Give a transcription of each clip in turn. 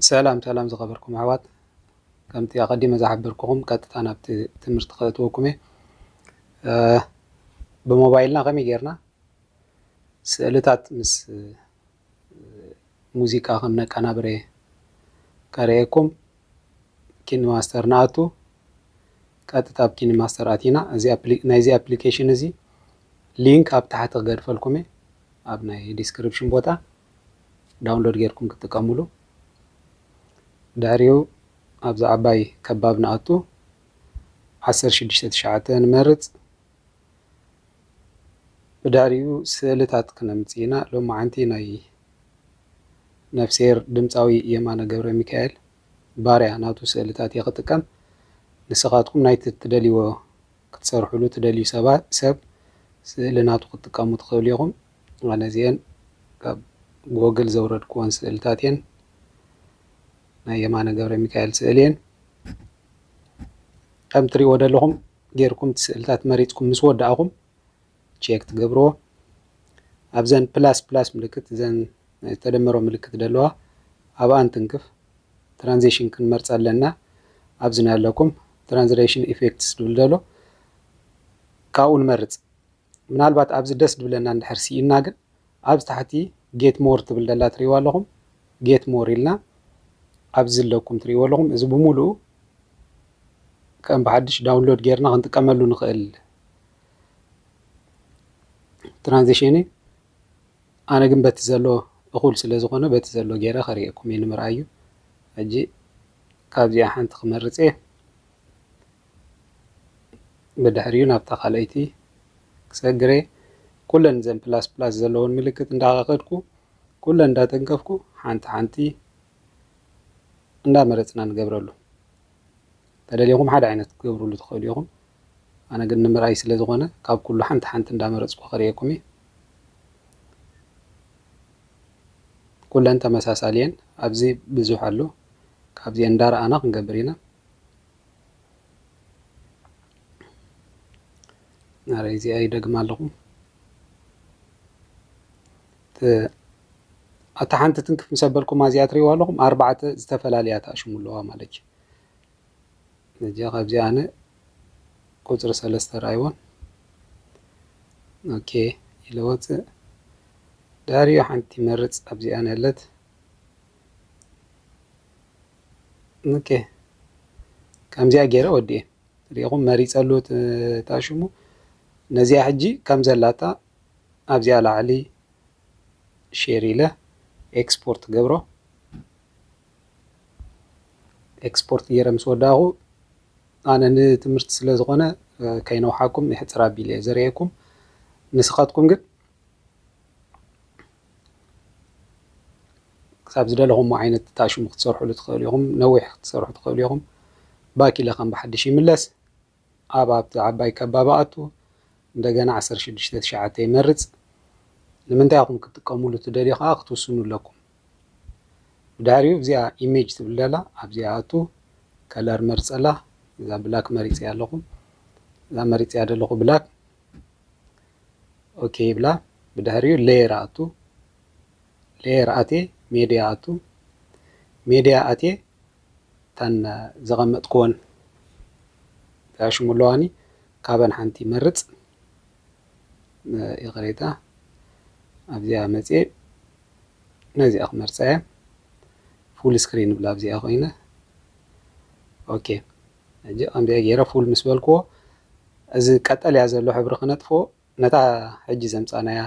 ሰላም ሰላም ዝኸበርኩም ኣሕዋት፣ ከምቲ ኣቐዲመ ዝሓበርኩኹም ቀጥታ ናብቲ ትምህርቲ ከእትወኩም እየ። ብሞባይልና ከመይ ጌርና ስእልታት ምስ ሙዚቃ ከም ነቀናብረ ከርእየኩም። ኪንማስተር ንኣቱ፣ ቀጥታ ኣብ ኪንማስተር ኣቲና ናይዚ ኣፕሊኬሽን እዚ ሊንክ ኣብ ታሕቲ ክገድፈልኩም እየ ኣብ ናይ ዲስክሪፕሽን ቦታ ዳውንሎድ ጌርኩም ክትጥቀምሉ። ድሕሪኡ ኣብዚ ዓባይ ከባብ ንኣቱ ዓሰርተ ሽዱሽተ ትሽዓተ ንመርጽ። ብድሕሪኡ ስእልታት ክነምጽእ ኢና። ሎማዓንቲ ናይ ነፍስሄር ድምፃዊ የማነ ገብረ ሚካኤል ባርያ ናቱ ስእልታት እየ ክጥቀም። ንስኻትኩም ናይቲ ትደልይዎ ክትሰርሕሉ ትደልዩ ሰባት ሰብ ስእሊ ናቱ ክትጥቀሙ ትኽእሉ ኢኹም። ኣነ እዚአን ካብ ጎግል ዘውረድክወን ስእልታት እየን። ናይ የማነ ገብረ ሚካኤል ስእሊ እየን። ከም ትሪእዎ ዘለኹም ጌርኩም እቲ ስእልታት መሪፅኩም ምስ ወዳእኹም ቼክ ትገብርዎ። ኣብዘን ፕላስ ፕላስ ምልክት እዘን ዝተደመሮ ምልክት ዘለዋ ኣብኣን ትንክፍ። ትራንዚሽን ክንመርፅ ኣለና። ኣብዚ ናይ ኣለኩም ትራንዚሽን ኢፌክትስ ዝብል ዘሎ ካብኡ ንመርፅ። ምናልባት ኣብዚ ደስ ድብለና እንድሕር ስኢና ግን ኣብዚ ታሕቲ ጌት ሞር ትብል ደላ ትሪእዋ ኣለኹም። ጌት ሞር ኢልና ኣብዚ ኣለኩም ትሪእዎ ኣለኹም። እዚ ብምሉኡ ከም ብሓድሽ ዳውንሎድ ጌርና ክንጥቀመሉ ንኽእል ትራንዚሽን እዩ። ኣነ ግን በቲ ዘሎ እኹል ስለ ዝኾነ በቲ ዘሎ ጌረ ከርእየኩም እየ ንምርኣዩ። ሕጂ ካብዚኣ ሓንቲ ክመርፅ እየ። ብድሕሪኡ ናብታ ካልኣይቲ ክሰግረ ኩለን ዘን ፕላስ ፕላስ ዘለውን ምልክት እንዳኸድኩ ኩለን እንዳተንከፍኩ ሓንቲ ሓንቲ እንዳመረፅና ንገብረሉ። ተደሊኹም ሓደ ዓይነት ክትገብሩሉ ትኽእሉ ኢኹም። ኣነ ግን ንምርኣይ ስለ ዝኾነ ካብ ኩሉ ሓንቲ ሓንቲ እንዳመረፅኩ ከርእየኩም እየ። ኩለን ተመሳሳሊ እየን። ኣብዚ ብዙሕ ኣሎ። ካብዚአን እንዳረኣና ክንገብር ኢና። ናረይ እዚኣ ይደግማ ኣለኹ። ኣታ ሓንቲ ትንክፍ ምስ ኣበልኩም እዚኣ ትሪእዋ ኣለኹም ኣርባዕተ ዝተፈላለያ ተኣሽሙ ኣለዋ ማለት እዩ። እዚኣ ካብዚኣ ኣነ ቁፅሪ ሰለስተ ርኣይዎን ኦኬ ኢለ ወፅእ። ዳሪዮ ሓንቲ መርፅ ኣብዚኣ ነለት ኦኬ ከምዚኣ ገይረ ወዲኤ። ሪኢኹም መሪፀሉ ተኣሽሙ። ነዚኣ ሕጂ ከም ዘላታ ኣብዚኣ ላዕሊ ሼር ኢለ ኤክስፖርት ገብሮ። ኤክስፖርት ገይረ ምስ ወዳእኹ ኣነ ንትምህርቲ ስለ ዝኾነ ከይነውሓኩም ይሕፅር ኣቢለ እየ ዘርእየኩም። ንስኻትኩም ግን ክሳብ ዝደለኹምዎ ዓይነት ታሽሙ ክትሰርሕሉ ትኽእሉ ኢኹም። ነዊሕ ክትሰርሑ ትኽእሉ ኢኹም። ባክ ኢለ ከም ብሓድሽ ይምለስ። ኣብ ኣብቲ ዓባይ ከባቢ ኣቱ እንደገና ዓሰርተ ሽዱሽተ ትሽዓተ ይመርፅ። ንምንታይ ኢኹም ክትጥቀሙሉ ትደልዩ ከዓ ክትውስኑ ኣለኩም። ብድሕሪኡ እዚኣ ኢሜጅ ትብል ደላ ኣብዚኣ ኣቱ ከለር መርፀላ። እዛ ብላክ መሪፅያ ኣለኹ። እዛ መሪፅያ ዘለኹ ብላክ ኦኬ ይብላ። ብድሕሪኡ ሌየር ኣቱ። ሌየር ኣቴ ሜድያ ኣቱ። ሜድያ ኣቴ እተን ዘቐመጥክወን ተኣሽሙ ኣለዋኒ። ካበን ሓንቲ መርፅ። ይቕሬታ ኣብዚኣ መፅየ ነዚኣ ክመርፃ እየ። ፉል ስክሪን ብላ ኣብዚኣ ኮይነ ኦኬ። ሕጂ ከምዚኣ ገይረ ፉል ምስ በልክዎ እዚ ቀጠልያ ዘሎ ሕብሪ ክነጥፍኦ ነታ ሕጂ ዘምፃናያ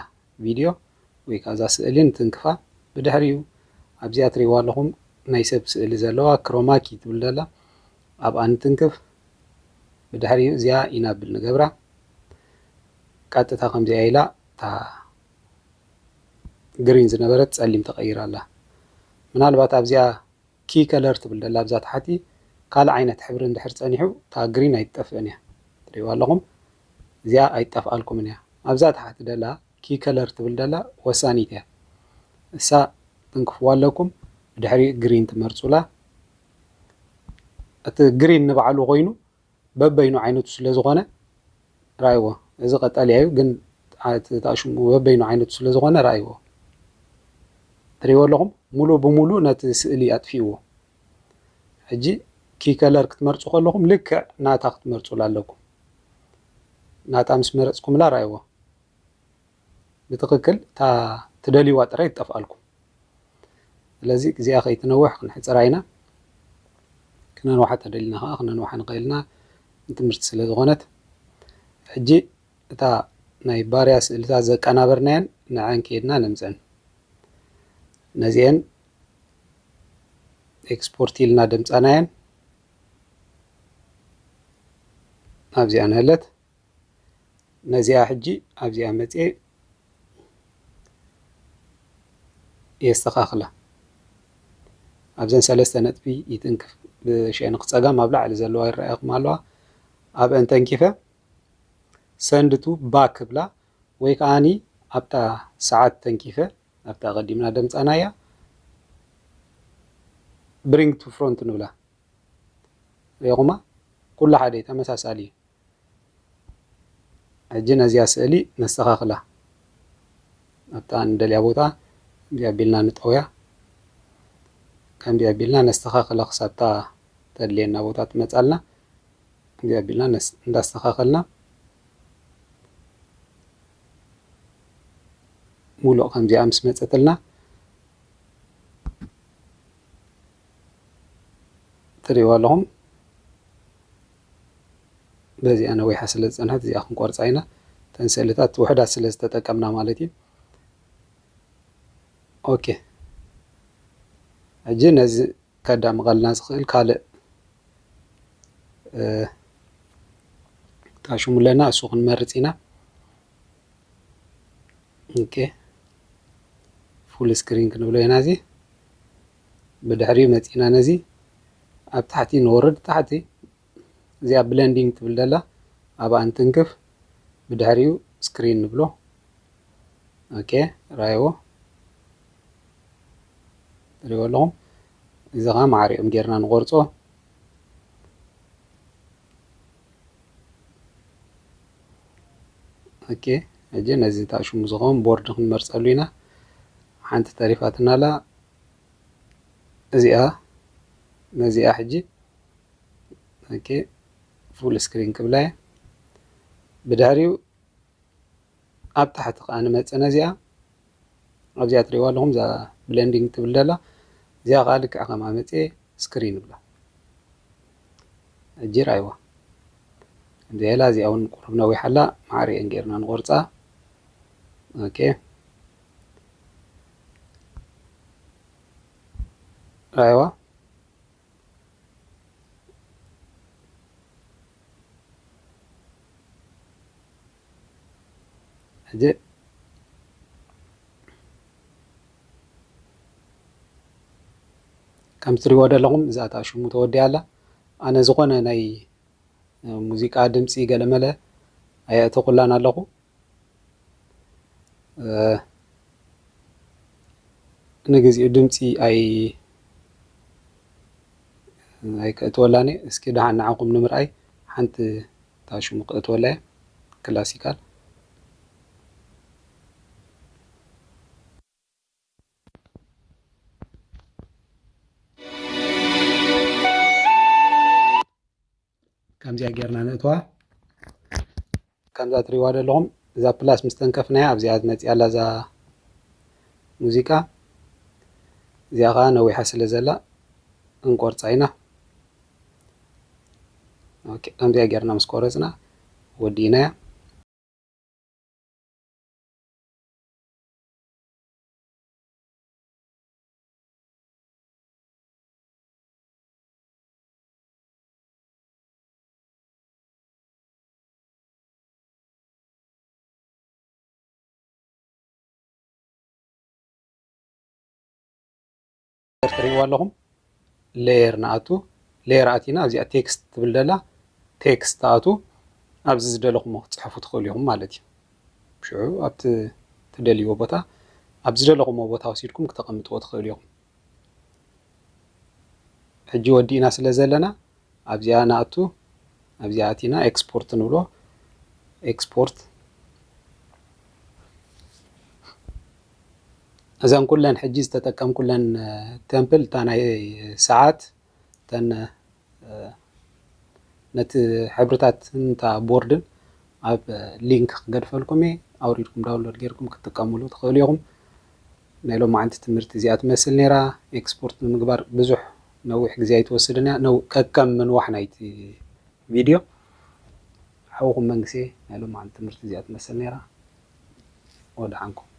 ቪድዮ ወይ ከዓ እዛ ስእሊ ንትንክፋ። ብድሕሪኡ ኣብዚኣ ትሪእዋ ኣለኹም ናይ ሰብ ስእሊ ዘለዋ ክሮማኪ ትብል ዘላ ኣብኣ ንትንክፍ። ብድሕሪኡ እዚኣ ኢናብል ንገብራ። ቀጥታ ከምዚኣ ኢላ እታ ግሪን ዝነበረት ፀሊም ተቐይራ ኣላ። ምናልባት ኣብዚኣ ኪ ከለር ትብል ደላ ኣብዛ ታሕቲ ካልእ ዓይነት ሕብሪ እንድሕር ፀኒሑ እታ ግሪን ኣይትጠፍእን እያ። ትሪእዋ ኣለኹም እዚኣ ኣይትጠፍኣልኩምን እያ። ኣብዛ ታሕቲ ደላ ኪ ከለር ትብል ደላ ወሳኒት እያ። እሳ ትንክፍዋ ኣለኩም። ብድሕሪኡ ግሪን ትመርፁላ። እቲ ግሪን ንባዕሉ ኮይኑ በበይኑ ዓይነቱ ስለ ዝኾነ ራይዎ። እዚ ቀጠልያ እዩ ግን ተኣሽሙ በበይኑ ዓይነቱ ስለ ዝኾነ ራይዎ። ትሪእዎ ኣለኹም ሙሉ ብሙሉ ነቲ ስእሊ ኣጥፊእዎ። ሕጂ ኪ ከለር ክትመርፁ ከለኹም ልክዕ ናታ ክትመርፁላ ኣለኩም። ናታ ምስ መረፅኩምላ ራይዎ ብትኽክል እታ ትደልይዋ ጥራይ ትጠፍኣልኩም። ስለዚ እዚኣ ከይትነውሕ ክንሕፅራ ኢና። ክነንውሓ ተደሊና ከዓ ክነንውሓ ንኽእል ኢና፣ ንትምህርቲ ስለ ዝኾነት። ሕጂ እታ ናይ ባርያ ስእልታት ዘቀናበርናየን ንዐን ከይድና ነምፀን። ነዚአን ኤክስፖርት ኢልና ደምፃናየን ኣብዚኣ ንህለት። ነዚኣ ሕጂ ኣብዚኣ መፅኤ የስተኻኽላ። ኣብዘን ሰለስተ ነጥቢ ይትንክፍ። ብሸነኽ ፀጋም ኣብ ላዕሊ ዘለዋ ይረኣያኹም ኣለዋ። ኣብአን ተንኪፈ ሰንድቱ ባክ ብላ፣ ወይ ከዓኒ ኣብታ ሰዓት ተንኪፈ ኣብታ ቀዲምና ደምፃናያ ብሪንግ ቱ ፍሮንት ንብላ። ሪኹማ? ኩሉ ሓደ እዩ፣ ተመሳሳሊ እዩ። ሕጂ ነዚኣ ስእሊ ነስተኻኽላ። ኣብታ እንደልያ ቦታ ከምዚ ኣቢልና ንጠውያ። ከምዚ ኣቢልና ነስተኻኽላ ክሳብታ ተድልየና ቦታ ትመጻልና። ከምዚ ኣቢልና ነስ-፣ እንዳስተኻኸልና ሙሉእ ከምዚኣ ምስ መጸትልና ትሪእዋ ኣለኹም። በዚኣ ነዊሓ ስለ ዝጸንሐት እዚኣ ክንቆርጻ ኢና። እተን ስእልታት ውሕዳት ስለ ዝተጠቀምና ማለት እዩ። ኦኬ። ሕጂ ነዚ ከዳምቐልና ዝኽእል ካልእ፣ እ፣ ታሽሙ ኣለና፣ እሱ ክንመርጽ ኢና። ኦኬ። ፉል ስክሪን ክንብሎ ኢና እዚ። ብድሕሪኡ መጺና ነዚ ኣብ ታሕቲ ንወርድ፣ ታሕቲ እዚኣ ብለንዲንግ ትብል ዘላ ኣብኣ እንትንክፍ፣ ብድሕሪኡ ስክሪን ንብሎ። ኦኬ፣ ራይዎ። ትሪእዎ ኣለኹም። እዚ ኸዓ ማዕሪኦም ጌርና ንቆርጾ። ኦኬ፣ ሕጂ ነዚ ታሽሙ ዝኸውን ቦርድ ክንመርጸሉ ኢና። ሓንቲ ተሪፋትና ኣላ። እዚኣ፣ ነዚኣ ሕጂ፣ ኦኬ፣ ፉል ስክሪን ክብላ እየ። ብድሕሪኡ ኣብ ታሕቲ ከኣ ንመጽእ ነዚኣ። ኣብዚኣ ትሪእዋ ኣለኹም፣ እዛ ብለንዲንግ ትብል ዘላ። እዚኣ ከኣ ልክዕ ከምኣ መጽየ ስክሪን እብላ። ሕጂ ርኣይዋ። ከምዚ ኢላ እዚኣ እውን ቁሩብ ነዊሓ ኣላ፣ ማዕሪአን ጌርና ንቆርጻ። ኦኬ። ርኣይዋ። ሕጂ ከም ትሪእዎ ዘለኹም እዛ እታ ሽሙ ተወዲኣ ኣላ። ኣነ ዝኾነ ናይ ሙዚቃ ድምፂ ገለመለ ኣየእተኹላን ኣለኹ። እ፣ ንግዚኡ ድምፂ ኣይ-፣ ኣይከእትወላን እየ። እስኪ ደሓን ንዓኹም ንምርኣይ ሓንቲ እታ ሽሙ ከእትወላ እየ። ክላሲካል። ከምዚኣ ጌርና ነእትዋ። ከምዛ ትሪእዋ ዘለኹም እዛ ፕላስ ምስ ተንከፍናያ ኣብዚኣ መፂኣ ኣላ እዛ ሙዚቃ። እዚኣ ከዓ ነዊሓ ስለ ዘላ ክንቆርፃ ኢና። ኦኬ፣ ከምዚኣ ጌርና ምስ ቆረፅና ወዲእናያ። ትሪእዋ ኣለኹም። ሌየር ንኣቱ። ሌየር ኣቲና ኣብዚኣ ቴክስት ትብል ደላ ቴክስት ትኣቱ። ኣብዚ ዝደለኹሞ ክትፅሕፉ ትኽእሉ ኢኹም ማለት እዩ። ሽዑ ኣብቲ ትደልይዎ ቦታ፣ ኣብ ዝደለኹሞ ቦታ ወሲድኩም ክተቐምጥዎ ትኽእሉ ኢኹም። ሕጂ ወዲእና ስለ ዘለና ኣብዚኣ ንኣቱ፣ ኣብዚኣ ኣቲና ኤክስፖርት ንብሎ። ኤክስፖርት። እዘን ኩለን ሕጂ ዝተጠቀምኩለን፣ እ፣ ተምፕል እታ ናይ ሰዓት፣ እታ ነቲ ሕብርታት እንታ ቦርድን ኣብ ሊንክ ክገድፈልኩም እየ። ኣውሪድኩም ዳውንሎድ ጌርኩም ክትጥቀምሉ ትኽእሉ ኢኹም። ናይ ሎማዓንቲ ትምህርቲ እዚኣ ትመስል ነይራ። ኤክስፖርት ንምግባር ብዙሕ ነዊሕ ግዜ ኣይትወስድን እያ። ከከም ምንዋሕ ናይቲ ቪድዮ። ሓውኹም መንግስቴ። ናይ ሎማዓንቲ ትምህርቲ እዚኣ ትመስል ነይራ። ወድሓንኩም።